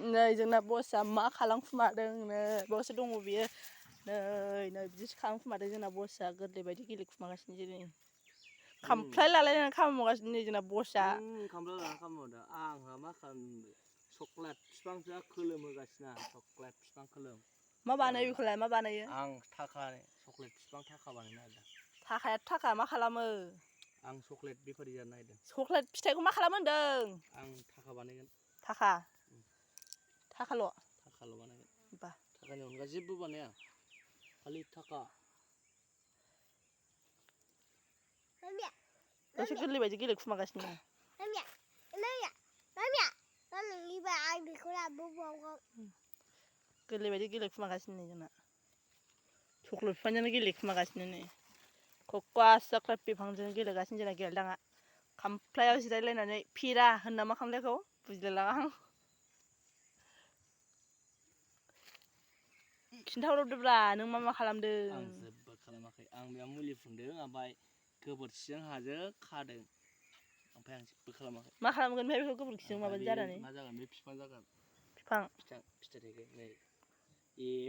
नै जोंना बसआ मा खालामखुमादोंनो बससो दङ बियो नै बिदिसो खालामखुमादों जोंना बसआ गोरलै बायदि गेलेखुमागासिनो दिनै खामफ्लाय लालायनानै खामानि मावगासिनो नै जोंना बसआ खामफ्लाय लाना खामानि मावदों आंहा मा खालामनो चक्लेट बिफांसो खोलोमहोगासिनो आं चक्लेट बिफां खोलोम मा बानायो बेखौलाय मा बानायो आं थाखा चक्लेट बिफां थाखा बानायनो नागिरदों थाखायाथ' थाखा मा खालामो आं चक्लेट बेफारि जानो नागिरदों चक्लेट फिथाइखौ मा खालामो होनदों आं थाखा बानायगोन थाखाल' बानायगोन बा थाखानि अनगा जेबो बानाया खालि थाखा दसे गोरलै बायदि गेलेखुमागासिनो गोरलै बायदि गेलेखुमागासिनो जोंना चक्लेट बिफांजोंनो गेलेखुमागासिनो नै खखा चक्लेट बिफांजों गेलेगासिनो जोंना गेलेदाङा खामफ्लायाव जिरायलायनानै फिरा होनो नामा खामफ्लायखौ बुजिलायलाङा आं खिन्थाहरदोब्रा नों मा खालामदों आं जेबो खालामाखै आं बेयाव मुलि फुनदों ओमफ्राय गोबोरखिजों हाजों खादों ओमफ्राय आं जेबो खालामाखै मा खालामगोन ओमफ्राय बेखौ गोबोरखिजों ओमफ्राय माबादि बे जानानै मा जागोन बे बिफां जागोन बिफां फिथाइ थायगोन नै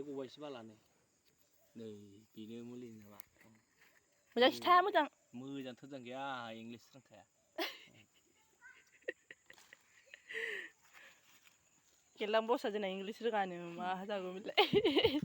गबायसो बाला नै बेनो मुलिनि नामा मोजां खिथा मोजां मोजां थोजां गैया इंलिस रोंखाया गेललां बसआ जोंना इंलिस रोङानो मा जागौ बेलाय